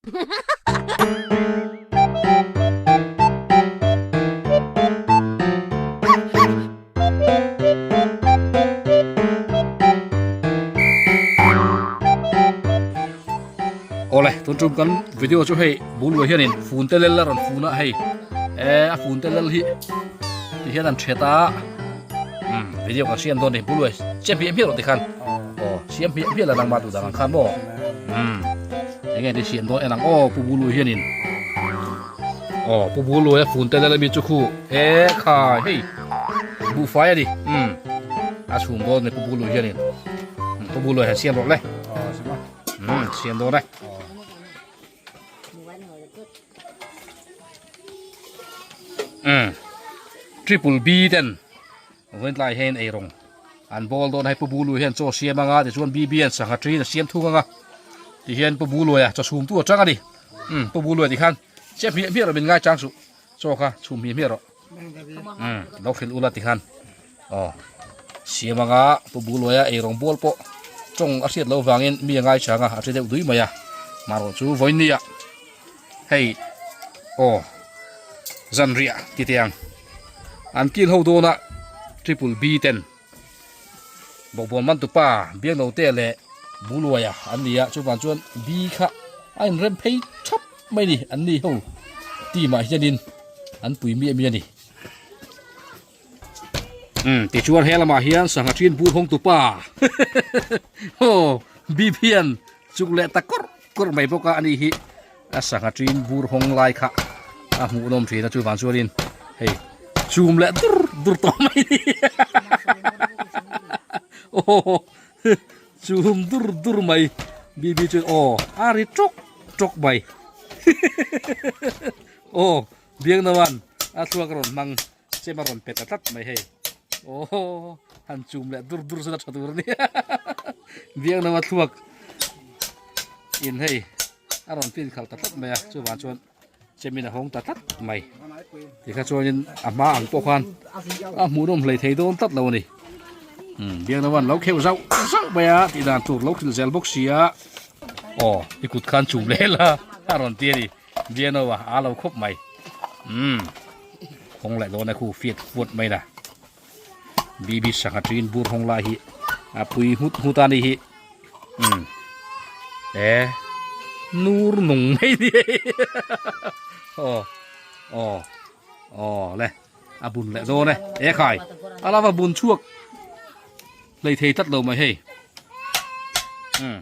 Awle tun tum kan video chu hei bul luai hianin fun te lel a rawn fun a hei eh a fun te lel hi ti hian an thet a um video kan siam dawn ni bul luai che hmiah hmiah rawh tikhan aw siam hmiah hmiah la nangmah duh dan ang khan maw um enge ni siam dawn en ang aw pu bul luai hianin aw pu bul luai a fun te lel ami chu khu e khai hei buhfai a ni um a chhum dawn ni pu bul luai hianin pu bul luai han siam rawh le um siam dawn e. Um triple B ten vawiin tlai hian ei rawng an bawl dawn a hei pu bulu hian chaw siam anga tichuan B B hian sangha ṭin a siam thung anga tihian pu buluaia chaw chhum tu atang a ni um pu buluaia tikhan che hmiah hmiah rawh min ngai chang suh chaw kha chhum hmiah hmiah rawh um lo hrilh ula tikhan aw siam anga pu buluaia ei rawng bawl pawh tawng a hriat loh vangin mi a ngai chang a a ṭi deuh dui mai a marawh chu vawiin nia hei aw zanriah ti teh ang an kil ho dawn a triple B ten bawkbawn man tupa biakno te leh buluaia an ni a chuvang chuan B kha a inrem phei thap mai ni an ni ho team ah hianin an pui miah miah a ni um tichuan he lamah hian sangha ṭin bur hawng tupa aw B hian chuk leh ta kawrh kawrh mai bawk a ani hi a sangha ṭin bur hawng lai kha a hmuh nawm ṭhin a chuvang chuanin hei chum leh dur dur tawh mai ni aw chum dur dur mai B B chuan aw a ri ṭawk ṭawk mai aw Biangnoan a thluak a rawn hmang chem a rawn pe ta tlat mai hei aw han chum leh dur dur chu a tha tur a ni Biangnoa thluak in hei a rawn fin khalh ta tlat mai a chuvang chuan chemin a hawng ta tlat mai tikha chuanin a hma ang pawh khan a hmuhnawm hlei thei dawn tlat lo a ni um Biangnoan lo kheuh zauh zauh mai a tih dan tur lo hrilh zel bawk si a aw i kut khan chum leh la a rawn ti a ni. Biano a a lo khawp mai umm hawng leh dawn e khu fiat fuat mai la BB sangha ṭin bur hawng lai hi a pui nghut nghut a ni hi umm e nur nung mai ni hei aw aw aw le a bun leh dawn e e khai a lava bun chhuak hlei thei tlat lo mai hei umm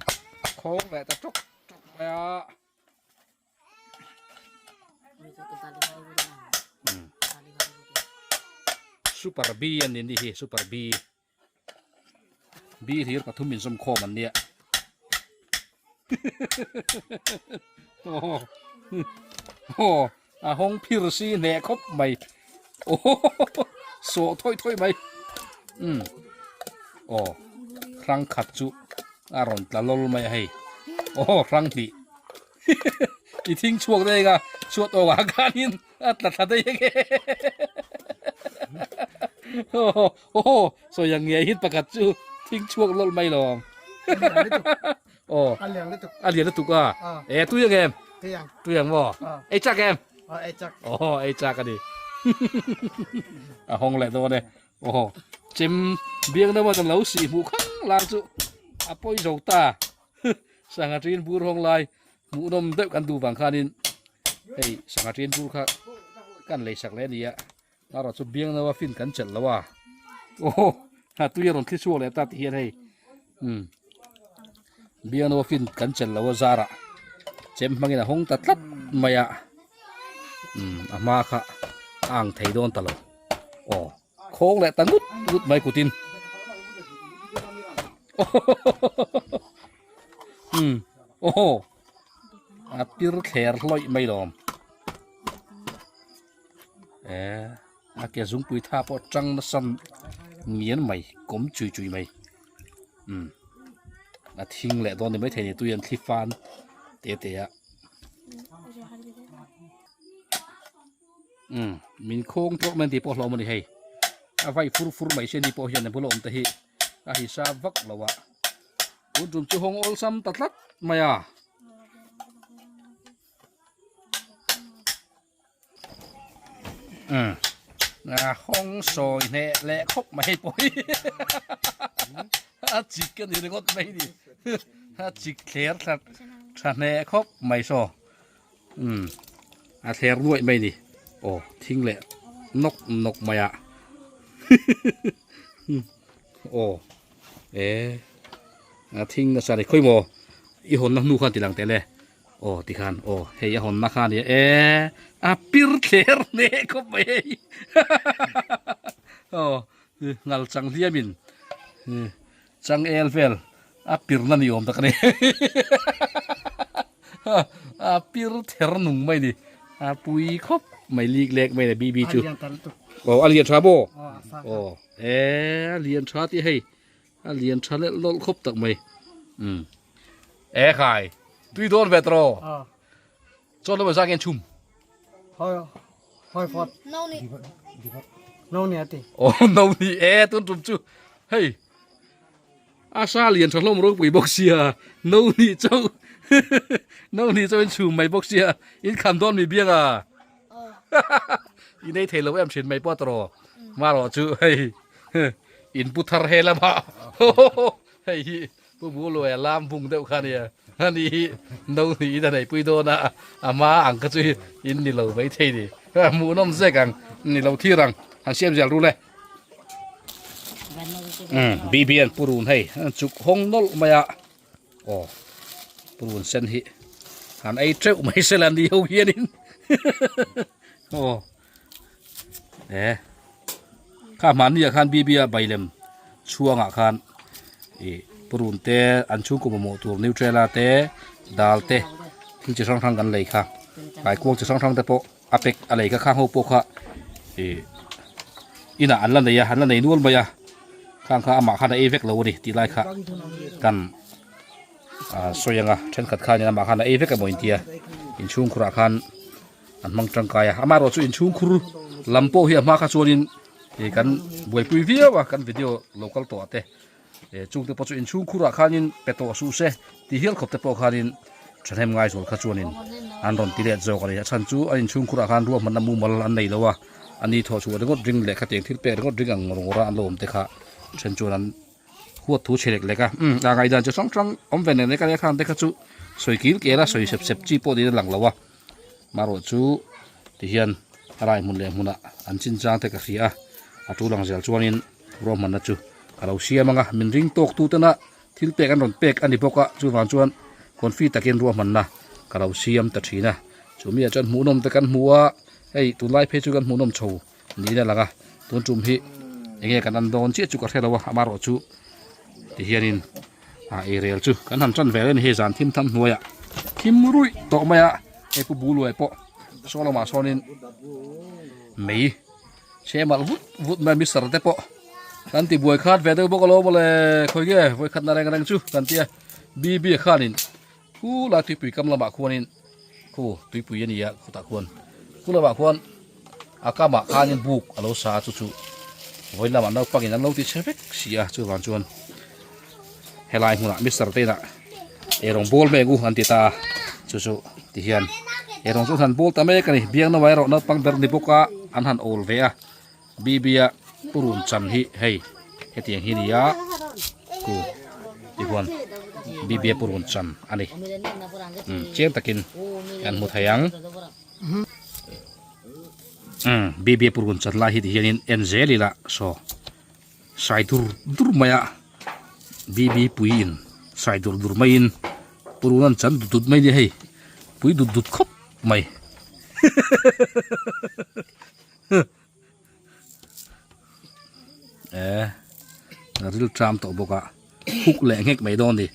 khawng leh ta ṭawk ṭawk mai a. Super B an ni hi super B B hlir pathum in zawm khawm an nia aw aw a hawng phir si hneh khawp mai aw sawh thawih thawih mai um aw hrang khat chu a rawn tla lawlh mai a hei aw hrang hnih i thing chhuak daih a chhuat awk ah khanin a tla thla daih ang e aw aw sawi ang ngei hi pakhat chu thing chhuak lawlh mai lo ang aw a lian lutuk a lian lutuk a e tui ang em tui ang tui ang maw ei chak em ei chak aw ei chak a ni a hawng leh dawn e aw chem biang deuh a kan lo sih hmuh khang lang chu a pawi zo ta sangha ṭin bur hawng lai hmuhnawm deuh kan duh vang khanin hei sangha ṭin bur kha kan lei sak leh a ni a Erawh chu biang lo a fin kan chelh lo a aw ha tui a rawn thli chhuak leh ta tih hian hei umm biang lo a fin kan chelh lo a zarah chem hmangin a hawng ta tlat mai a umm a hma kha a ang thei dawn ta lo aw khawng leh ta ngut ngut mai kutin umm aw a pir thler hlawih mai lawm. Eh a ke zungpui tha pawh tang nasa mian mai kawm chui chui mai umm a thing leh dawn ni maithei ni tui an thli fan te te a umm min khawng tawk mai an tih pawh hlawm a ni hei a vai fur fur mai se ni pawh hian a bula awm te hi a hisa vak lo a tun tum chu hawng awlsam ta tlat mai a. Umm a hawng sawi hneh leh khawp mai hei pawh hi a chik a ni ringawt mai ni a chik thler thla tha hneh khawp mai saw umm a thler nuaih mai ni aw thing leh nawk nawk mai a aw e a thing nasa ni khawi maw i hawnna hnu khan ti lang teh le. Aw tikhan aw hei a hawnna kha ania e a pir thler hneh khawp mai hei aw ngal chang hliamin chang el vel a pirna ni awm tak a ni a pir ther nung mai ni a pui khawp mai lik lek mai le bibi chu aw a lian tha maw aw e a lian tha tih hei A lian tha leh lawlh khawp tak mai. Umm. E khai. Tui dawn ve tawh. Ờ. Chuan lo zak en chhum. Hoi hoi phot. No ni. No ni ati. Oh no ni e tun tum chu. Hei. A sa lian tha hlawm ropui bawk sia. No ni chau. No ni chau in chhum mai bawk sia. In kham dawn mi biang a. I nei thei lo em thin mai pawh tawh. Marawh chu hei. In pu thar he lama hei hi pu bu luai a lam bung deuh kha nia ani hi no ni in a nei pui dawn a a hma ang kha chu in ni lo mai thei ni hmuhnawm zek ang ni lo thir ang han siam zel rul e umm BBN purun hei chuk hawng nawlh mai a aw purun sen hi han ei teuh mai sela ni ho hianin aw. E kha hmanni ah khan bb a bailem chhuangah khan ih purun te an chhungkaw mamawh tur nutrela te dal te thil chi hrang hrang kan lei kha kaikuang chi hrang hrang te pawh a pack a lei kha khang ho pawh kha ih inah an la nei a an la nei nual mai a khang kha amah khan a ei vek lo a ni tih lai kha kan ah sawi ang a thenkhat khanin amah khan a ei vek emaw intia inchhungkhurah khan. an hmang tangkai a amaherawh chu inchhungkhur lam pawh hi a hma kha chuanin ih kan buaipui viau a kan video lo kal tawh ah te eh chungte pawh chu inchhungkhur ah khanin pe tawh suh se ti hial khawp te pawh khanin thahnem ngaizawl kha chuanin an rawn ti let zawk a ni a chhan chu an inchhungkhur ah khan ruahmanna mumal an nei lo a ani thawh chhuah ringawt ring leh khatiang thil pek ringawt ring ang ngawr ngawr a an lo awm te kha then chuan an huat thu chhe lek lek a umm a ngaihdan chi hrang hrang awm ve nen lek a nia khang te kha chu sawi kil kel a sawi sep sep chi pawh niin a lang lo a. Marawh chu tihian a rai hmun leh hmunah an chin chang te ka hria a, a tul ang zel chuanin ruahmanna chu ka lo siam ang a, min ring tawk tu tena thil pek an rawn pek a ni bawk a, chuvang chuan confi takin ruahmanna ka lo siam ta thin a, chu miah chuan hmuhnawm te kan hmu a, hei tunlai phei chu kan hmuhnawm chho niin a lang a, tun tum hi enge kan an dawn chiah chu ka hre lo a, amarawh chu tihianin a eirel chu kan han tan ve reng a ni hei zan thim tham hnuaiah thim ruih tawh mai a hei pu buluai pawh saw lamah sawnin mei chhe malh vut vut mai a mister te pawh kan ti buai khat ve deuh bawk alawm mawle khawi nge vawi khat na reng reng chu kan tia bibi khanin khu lai tuipui kam lamah khuanin khu tuipui a ni a khutah khuan khu lamah khuan a kamah khanin buk a lo sa a chu chu vawi lamah naupangin an lo ti chhe vek si a chuvang chuan helai hmunah mister te inah eirawng bawl mek u an ti ta a chu chu tihian eirawng chu an han bawl ta mek a ni biang naupang erawh naupang ber ni bawk a an han awl ve a bb a purun chan hi hei hetiang hi a ni a ku tihuan bb a purun chan a ni umm chiang takin kan hmu thei ang umm bb a purun chan lai hi tihianin en zel ila saw sai dur dur mai a bb pui in sai dur dur maiin purun an chan dut dut mai a nia hei pui dut dut khawp mai. Eh, ril tram tawh bawk a huk leh nghek mai dawn ni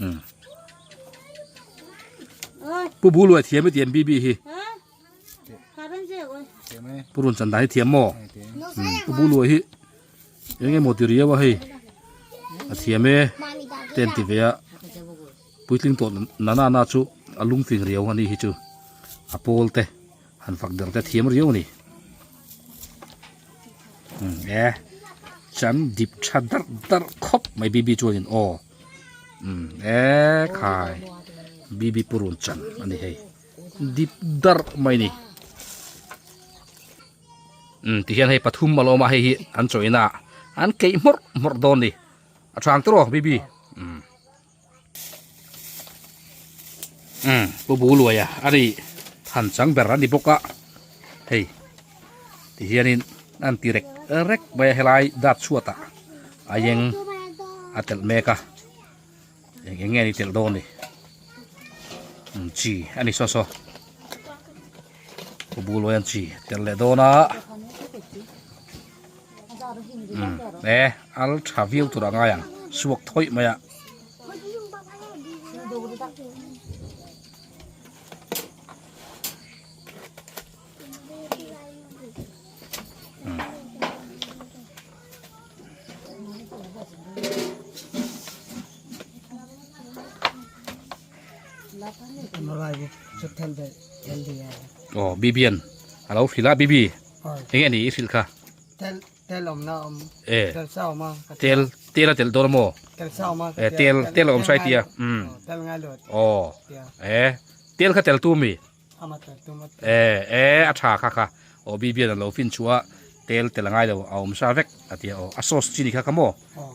um pu bu luai thiam i tiam bibi hi pu run chan dan hi thiam maw pu bu luai hi eng emaw ti riau a hei a thiam e ten ti ve a puitling tawh nana na chu a lungfing riau a ni hi chu a pawl te han fak der te thiam riau a ni um e chan dip tha darh darh khawp mai bibi chuanin aw um e khai bibi purun chan a ni hei. dip darh mai a ni umm ti hian hei pathum a lo awm a hei hi an chawina ah an keih hmawrh hmawrh dawn a ni a chang tawh aw bibi umm umm pu buluaia a ni than chang ber a ni bawk a hei ti hianin an ti rek rek mai a helai dat chhuat ah a eng a telh mek a eng eng nge ni telh dawn ni umm chi a ni saw saw pu buluaia an chi telh leh dawn a umm e al tha viau tur a ngai ang suak thawih mai a. Aw bibian a lo hrilh a bibi eng nge ni i hrilh kha e tel tel a telh dawn a maw e tel tel a awm sai tia umm aw e tel kha tel tu mi. E e a tha kha kha aw bibian a lo fin chhuah a tel tel a ngai lo a awm sa vek a tia aw a sauce chi ni kha kha maw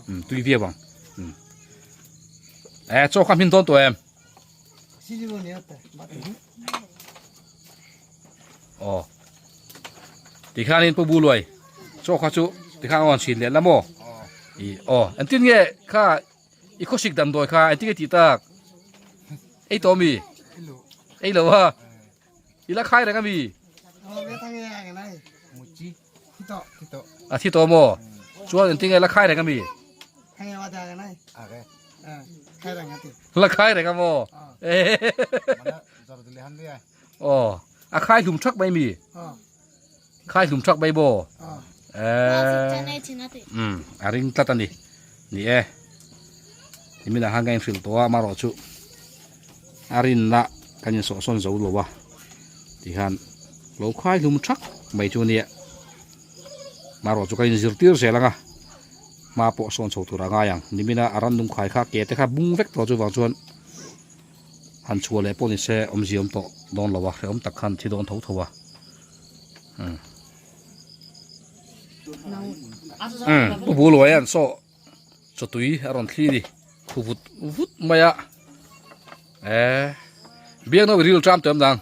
umm tui viau ang umm e chaw kha hmin dawn tawh em aw tikhanin pu buluai chaw kha chu tikhan a rawn chhin leh la maw ih aw engtin nge kha I khawsik damdawi kha engtin nge tih tak? Ei tawh ami? Ei lo a. I la khai reng ami? A thi tawh maw? Chuan engtin nge la khai reng ami? La khai reng a maw? Aw, a khai hlum thak mai mi? Khai hlum thak mai maw? Umm, a ring tlat a ni. Ni e. Nimin ah khan ka inhrilh tawh a, amaherawh chu a rinna kan insawhsawn zo lo a tikhan lo khai hlum thak mai chu ania. Amaherawh chu ka inzirtir zel ang a, hma pawh sawn chho tur a ngai ang. Nimina a rannung khai kha ke te kha bung vek tawh chuvang chuan han chhuah leh pawh ni se awmzia awm tawh dawn lo a, hrehawm tak khan thi dawn tho tho a. Umm. Umm, pu Buluai an saw chawtui a rawn thli ni khu vut vut mai a. Eh, biak no ril tram tawh em dang?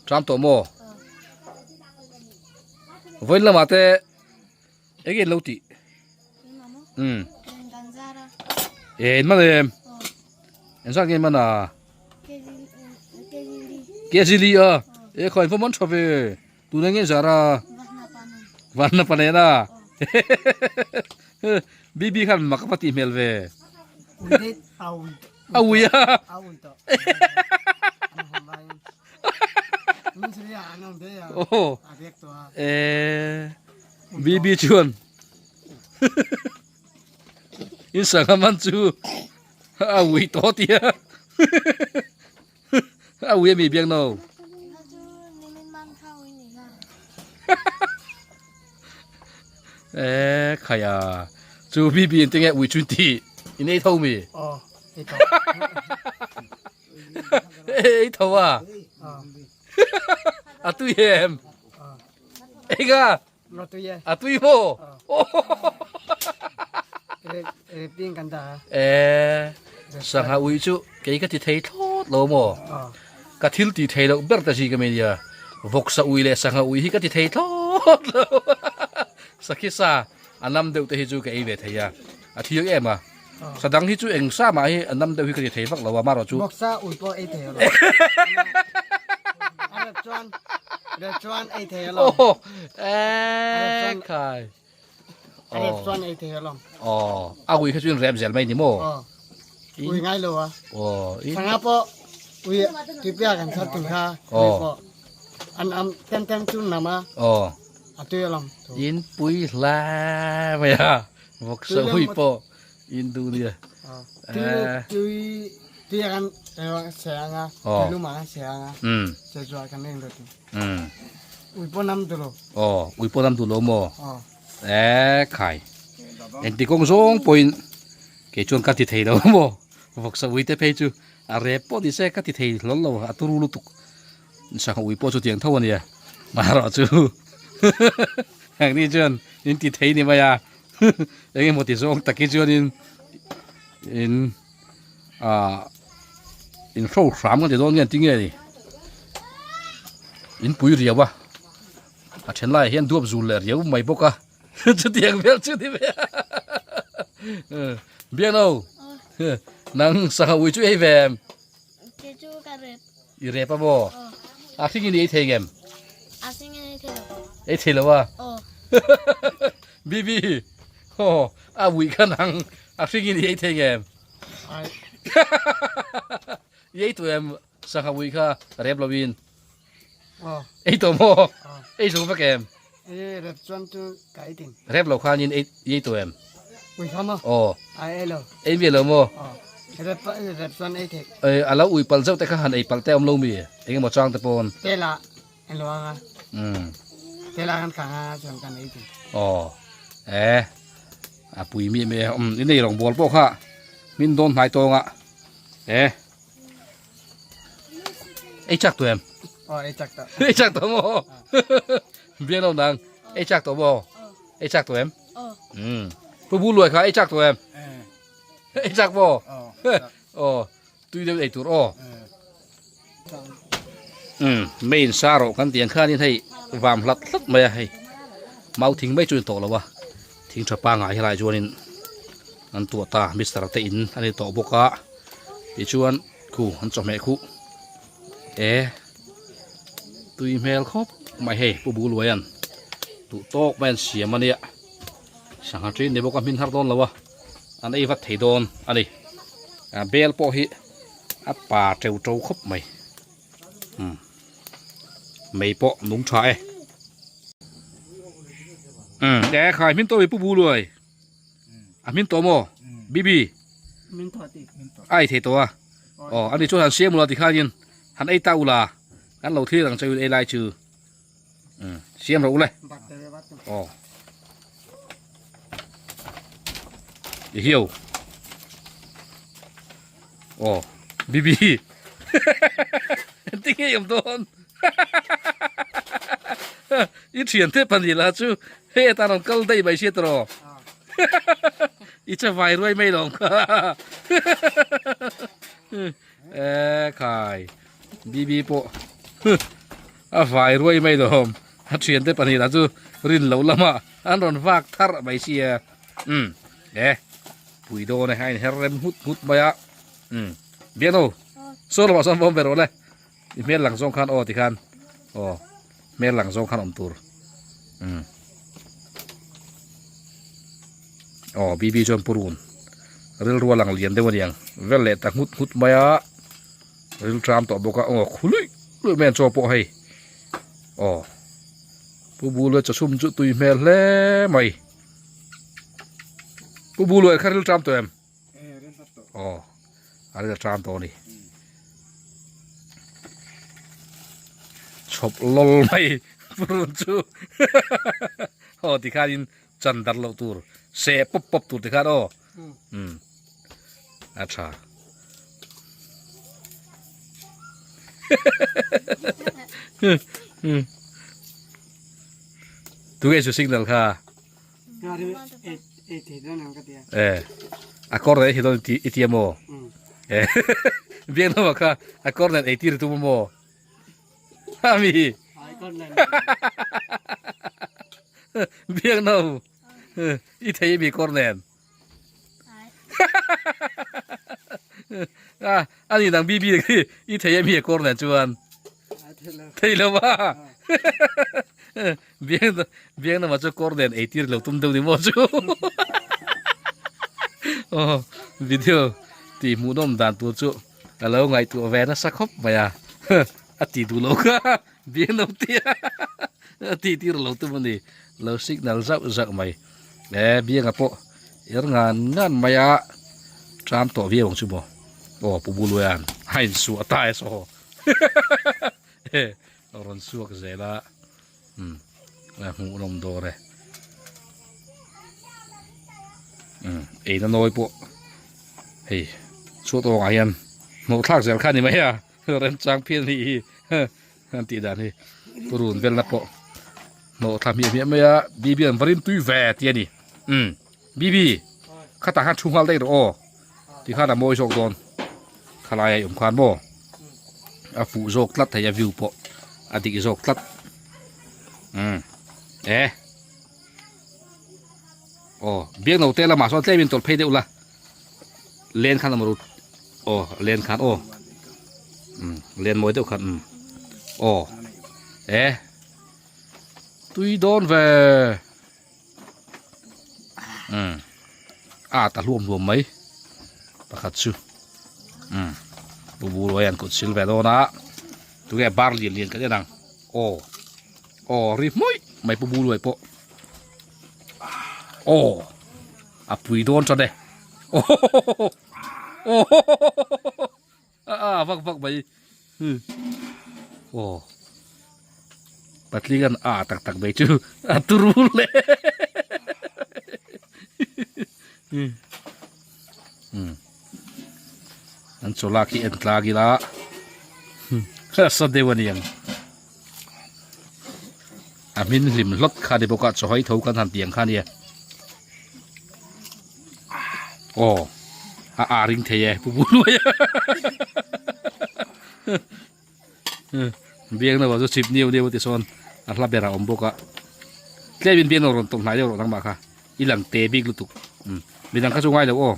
Tram tawh maw? Vawiin lamah te Eng in lo tih? Umm. En man em? En zat nge man a? Kg li a. E khawi va man tha ve. Tuna nge zar a? Vanna pa nen a. Bibi khan mak a va tih hmel ve. A ui a. E BB chuan in sangha man chu a ui tawh tia a ui ami biak no e khaya chu BB in tinge ui chun ti in ei tho mi ei tho a a tui em ega a tui maw e sangha ui chu kei ka ti thei thlawt lo maw ka thil ti thei loh ber te chi ka mei nia vawksa ui leh sangha ui hi ka ti thei thlawt lo sakhi sa a nam deuh te hi chu ka ei ve thei a a thiang em a Sa dang hi chu eng sa mah hi a nam deuh hi ka ti thei vak lo a marawh chu. Bawksa ui pawh ei thei alawm. A rep chuan rep chuan ei thei alawm. Oh, eh khai. A rep chuan ei thei alawm. Oh, a ui kha chu in rep zel mai ni maw? Oh. Ui ngai lo a. Oh, Sanga pawh ui tipia kan sat tun kha. Ui pawh an am tem tem chu nam a. Oh. A tui alawm. In pui hla mai a. Vawksa hui pawh in duh nia. Tui tui kan se anga tui lum ah kan se anga se zuah kan eng dawt. Ui pawh nam duh lo. Aw ui pawh nam duh lo maw? E khai. Engti kawng zawng pawhin kei chuan ka ti thei lo maw? Vawksa ui te phei chu a rep pawh ni se ka ti thei hlawl lo a turu lutuk. Sangha ui pawh chu tiang tho a nia marawh chu engni chuan in ti thei ni mai a eng emaw ti zawng tak hi chuanin in ah in hro hram ka ti dawn nge an ti nge ni in pui riau a a then laiah hian duap zul leh riau mai bawk a chutiang vel chu ni ve biakno nang sangha ui chu ei ve em. I rep a maw? A hring in i ei thei ngem? A hring in ei thei lo. Ei thei lo a? Aw. Bibi, aw, a ui kha nang a hring in i ei thei ngem? Ai. I ei tawh em sangha ui kha rep lo in? Aw. Ei tawh maw? Aw. Ei zo vek em? Ei rep chuan chu ka ei tin. Rep lo khan in ei ei tawh em? Ui kha maw? Aw. Ai ei lo. Ei miah lo maw? Aw. Rep rep chuan ei theih. Ei a lo ui palh zeuh te kha han ei palh te awm lo mi? Eng emaw chang te pawn. Tel ah en lo ang a. Umm. Tel ah kan kang a chuan kan ei tin. Aw. E a pui miah miah e. Umm i nei rawngbawl pawh kha min dawn hnai tawng a. E. Ei chak tawh em? Aw ei chak tawh. Ei chak tawh maw? Biak lo nang. Ei chak tawh maw? Ei chak tawh em? Umm. Pu Bu Luai kha ei chak tawh em? Ei chak maw? Aw. Tui deuh ei tur aw. Umm. Main sa rawh kan tih ang khanin hei vam hlat hlat mai a hei. Mau thing mai chu in tawh lo a. Thing tha pangai helai chuanin an tuah ta mister te in a ni tawh bawk a tichuan khu an chawhmeh khuh e tui hmel khawp mai hei pu Buluaia'n duh tawk mai an siam a nia sangha ṭin ni bawk a hmin har dawn lo a an ei vat thei dawn a ni a bel pawh hi a pa teu to khawp mai umm mei pawh nung tha e. Umm e khai hmin tawh mi pu Buluai a hmin tawh maw Bibi a ei thei tawh a aw ani chuan han siam ula tikhanin han ei ta ula kan lo thlir ang chauhin ei lai chu umm siam rawh ule aw i hiau aw Bibi engtin nge i awm dawn. I thian te pahnih lah chu hei atan rawn kal daih mai hriat rawh i che vai ruai mai lawm kha e khai BB pawh a vai ruai mai lawm a thian te pahnih lah chu rin loh lamah an rawn vak thar mai sia um e pui dawn e a inher rem nghut nghut mai a um biakno saw lamah sawn va awm ve rawh le. I hmel lang zawng khan aw tikhan aw hmel lang zawng khan awm tur umm aw BB chuan purun rilru a lang lian deuh aniang vel leh ta nghut nghut mai a ril tram tawh bawk a aw khu luih luih mai an chaw pawh hei aw pu bul leh chawchhum chu tui hmel hle mai pu bul leh kha ril tram tawh em. Aw a ril tram tawh a ni chhawp lawlh mai purun chu aw tikhanin chan dar loh tur seh pawp pawp tur tikhan aw um a tha tunge chu signal kha. E a kawr nen ei dawn i ti amaw e biak lamah kha a kawr nen ei tir i tum amaw ami biak no i thei ami kawr nen a ni nang bibi khi i thei ami a kawr nen chuan thei lo a Biang biang lamah chu kawr nen ei tir lo tum deuh ni maw chu aw video tih hmuhnawm dan tur chu ka lo ngaihtuah ve nasa khawp mai a a ti duh lo kha biang lo tia a ti tir lo tum a ni lo signal zauh zauh mai e bianga pawh er ngan ngan mai a tram tawh viau ang chu maw aw pu Buluaia'n a insuah ta e saw rawn chhuak zel a umm a hmuhnawm dawr e umm eina nawi pawh hei chhuat awngah hian hnawh thlak zel kha a ni mai a remchang phian a nih hi. An tih dan hi purun velna pawh hnawh thla hmiah hmiah mai a Bibi an va rim tui ve tih a ni. Umm Bibi khatah khan thu nghal daih rawh aw tikhan a mawi zawk dawn khalai a i awm khan maw a fuh zawk tlat thei a view pawh a dik zawk tlat umm e aw biak no te lamah sawn tlem in tawlh phei deuh la len khan a maw aw len khan aw umm len mawi deuh khan umm aw e tui dawn ve umm a ta hluam hluam mai pakhat chu umm bu bu ruai an kut sil ve dawn a tunge bar lian lian kan en ang aw aw ri hmawih mai pu bu luai pawh aw a pui dawn tan e aw a vak vak mai aw patling an a tak tak mai chu a turu le an chawlak hi en tlang ila sa deuh a niang a hmin hlim hlawt kha ni bawk a chaw hawi tho kan han tih ang kha nia aw a a ring thei e pu bu luai biang na chu chip niu niu ti sawn a hla ber a awm bawk a tlem in biang no rawn tawlh hnai deuh rawh nangmah kha i lang te bik lutuk midang kha chu ngai lo aw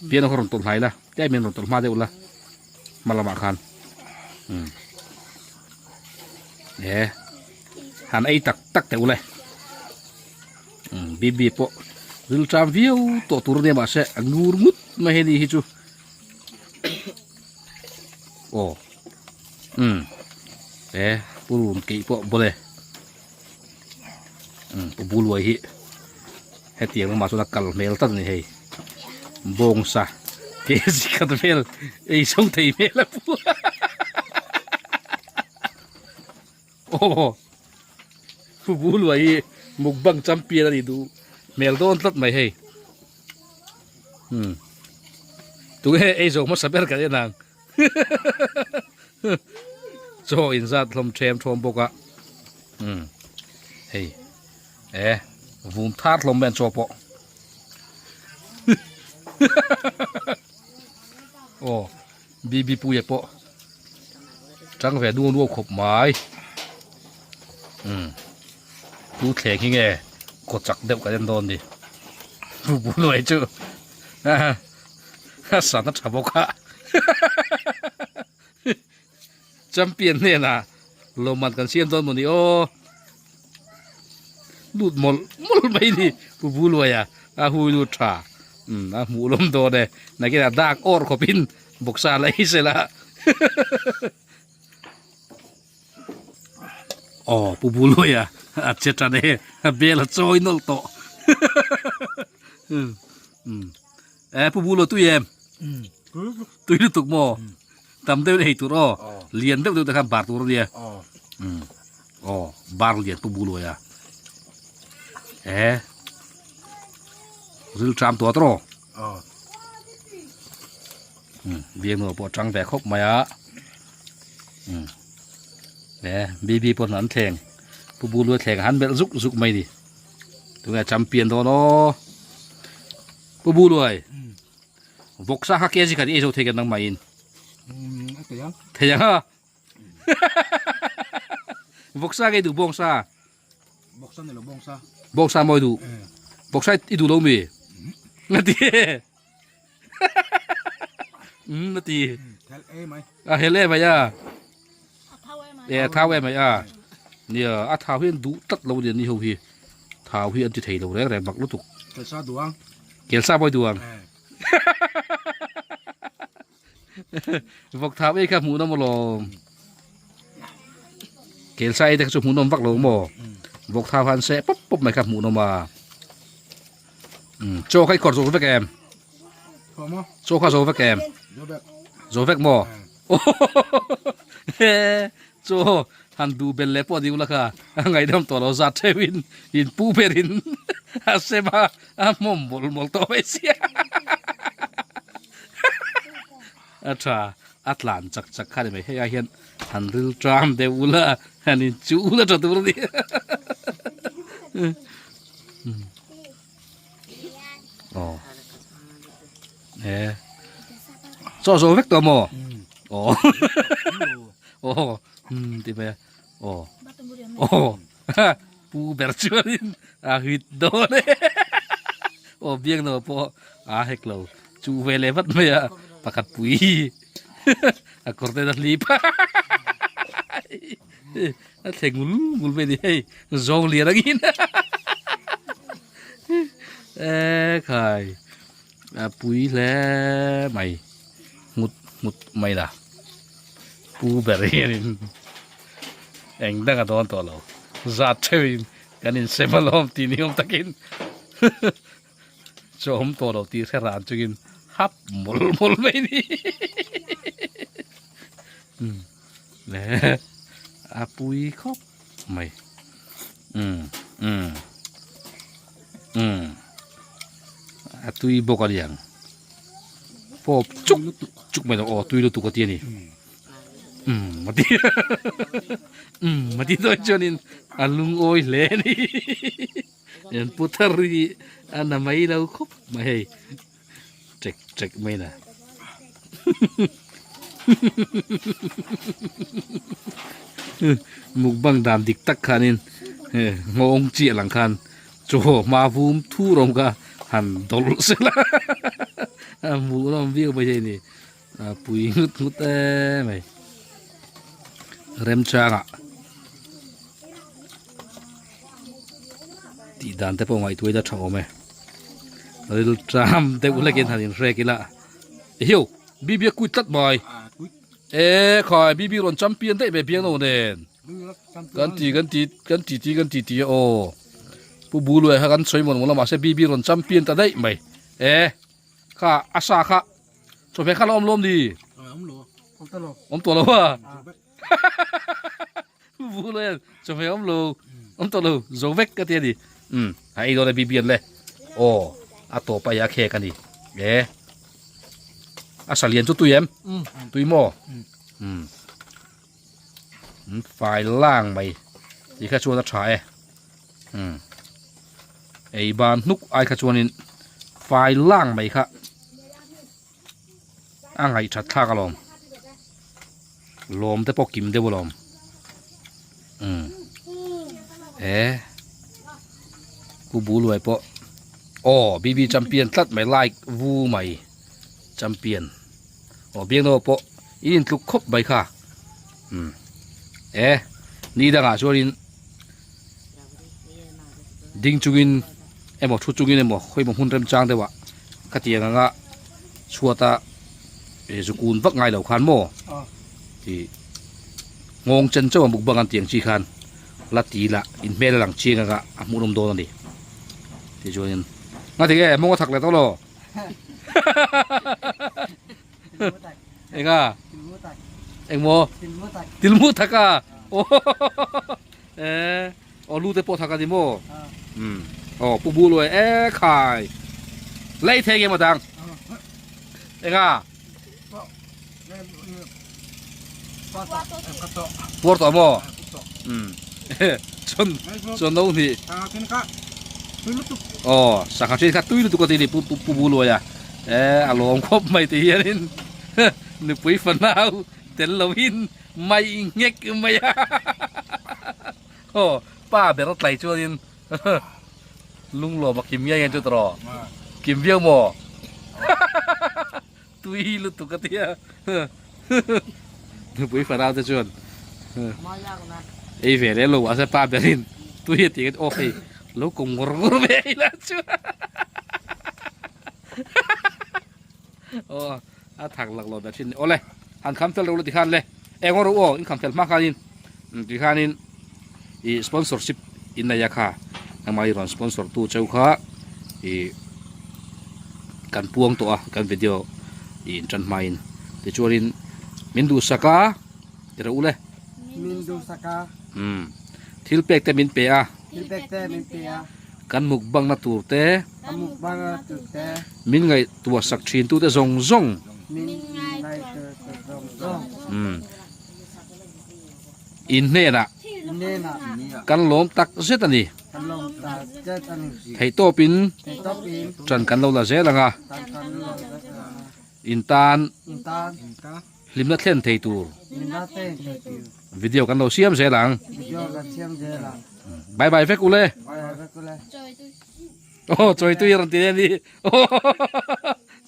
biang no kha rawn tawlh hnai la tlem in rawn tawlh hma deuh la hma lamah khan e han ei tak tak teuh le bibi pawh ril ṭam viau tawh tur ania mahse a ngur ngut mai hei ni hi chu aw um e purun keih pawh bawlh e um pu buluai hi hetiang lamah chuan a kal hmel tlat a ni hei bawngsa ke zikhat vel ei zo thei hmel a pu aw pu buluai hi mukbang champion a ni duh hmel dawn tlat mai hei um tunge ei zo hmasa ber kan en ang chaw inzat hlawm them thawm bawk a um hei e vum thar hlawm mai an chaw pawh aw bibi puia pawh tang ve nuau nuau khawp mai um tu thleng hi nge kaw chak deuh kan en dawn ni bu bu luai chu a sana tha bawk a champion hnenah lawmman kan siam dawn mawni aw lut mawlh mawlh mai ni pu buluaia a hui lut tha um a hmuh lawm dawn e nakinah dak awr khawpin bawksa la ei sela aw pu buluaia a che tan e a bel a chawi nawlh tawh um um e pu buluai tui em tui lutuk maw tam deuh hei tur aw lian deuh deuh te khan bar tur ania um aw bar lian pu buluai a e ril tram tua tawh um biangnuam pawh tang ve khawp mai a um e bibi pawh an thleng pu buluai thleng han melh zuk zuk mai ni tunge champion dawn aw pu buluai Vawksa kha kg khat i ei zo thei kan nangmah in. Thei ang. Thei ang a. Vawksa ke duh bawngsa. Vawksa ni lo bawngsa. Bawngsa mawi duh. Vawksa i duh lo mi. Ngati. Ngati. Hel e mai. A hel e mai a. E a thau e mai a. Nia a thau hi an duh tlat lo nia ni ho hi. Thau hi an ti thei lo reng reng bak lutuk. Kelsa duang. Kelsa pawh i duh ang. Vawk thau ei kha hmuh nawm alawm. Kelsa ei te kha chu hmuh nawm vak lo maw. Vawk thau han seh pawp pawp mai kha hmuh nawm a. Chaw kha i khawrh zo vek em? Chaw kha zo vek em? Zo vek maw? Chaw han duh bel leh pawh ding la kha a ngaihdam tawh lo zat theuh in in pu ber in a sem a a hmawm mawlh mawlh tawh mai sia a tha A tlan chak chak kha ni mai hei ah hian han ril tram deuh ula han in chu ula tha tur a ni aw e chaw zo vek tawh maw aw aw um ti mai a aw aw pu ber chuanin a hit dawn e aw biak no pawh a hek lo chu ve leh vat mai a pakhat pui a kawr te a hlip a thleng ngul ngul mai a ni hei zawng lian angin e khai a pui hle mai nghut nghut mai la pu ber hianin eng dang a dawn tawh lo zat theuhin kan insem alawm tih ni awm takin chu a awm tawh lo tih hre ran chungin hap mawlh mawlh mai ni le a pui khawp mai um um um a tui bawk a niang pawp chuk chuk mai lo aw tui lutuk a ti a ni um a ti um a ti dawn chuanin a lungawi hle a ni an pu thar hi a na mai lo khawp mai hei chek chek mai na mukbang dan dik tak khanin nghawng chiah lang khan Chaw hma vum thur awm kha han dawlh sela a hmuh nawm viau mai thei a ni a pui ngut ngut em mai remchangah tih dan te pawh ngaihtuah ila tha awm e rilṭam deuh hlekin han inhrek ila ehiau bibi a kuit tlat mai e khai bibi rawn champion daih mai biangno nen. Kan ti kan ti kan ti ti kan ti ti a aw pu bu luai kha kan sawi mawn mawn a mahse bibi rawn champion ta daih mai e kha a sa kha chawhmeh kha la awm lawm ni awm tawh lo a pu bu luai hian chawhmeh awm lo awm tawh lo zo vek ka ti a ni um a ei dawn e bibi an le aw a tawp a i a khek a ni e a sa lian chu tui em tui maw um Fai lang mai tih kha chuan a tha e umm ei ban hnuk ai kha chuanin fai lang mai kha a ngaih that thlak alawm lawm te pawh kim deuh alawm umm e pu bu luai pawh aw bb champion tlat mai like vu mai champion. Aw biangno pawh in intluk khawp mai kha umm e ni dangah chuanin ding chungin emaw thu chungin emaw khawimaw hmun remchang deuhah khatiang anga chhuata ih zukun vak ngai lo khan maw ih nghawng chen chauh a mukbang an tih ang chi khan la ti lah in hmel a lang chiang anga a hmuhnawm dawn a ni tichuanin ngatinge mawng a thak leh tawh lo. Enga? Engmaw? Tilmu thak a. Eh, aw lu te pawh thak a ni maw? Um. Aw pu bu luai e khai. Lei thei nge maw dang? Enga? Puar tawh maw? Um. Chon chon no ni. Aw, sangha thin kha tui lutuk a ti ni pu pu bu luai a. Eh, a lawm khawp mai ti hianin nupui fanau tel loin mai nghek mai a. Aw, pa ber a tlai chuanin lunglawm a kim nge nge chu tawh. Kim viau maw? Tui lutuk a tia nupui farau te chuan ei ve leh lo mahse pa berin tui a tih aw hei lo kawm ngawr ngawr ve ila chu aw a thak lak lo ber thin awle han kham fel ro la tikhan le eng rawh aw in kham fel hma khanin tikhanin i sponsorship in nei a kha engmah i rawn sponsor tu cheu kha ih kan puang tawh a kan video ih in tan hmain tichuanin min duhsak a ti rawh u le min duhsak a umm thil pek te min pe a thil pek te min pe a kan mukbang na tur te kan mukbang na tur te min ngaihtuah sak thin tu te zawng zawng min ngaihtuah sak. Umm. In hnenah kan lawm tak zet a ni. Theihtawpin ṭan kan lo la zel ang a. In tan hlimna thlen thei tur video kan lo siam zel ang. Bye bye vek ule. Aw chawi tui rawn ti ni.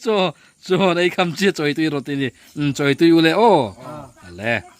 Chaw chaw nei kham chiah chawi tui rawn ti ni. Chawi tui ule aw. Ale.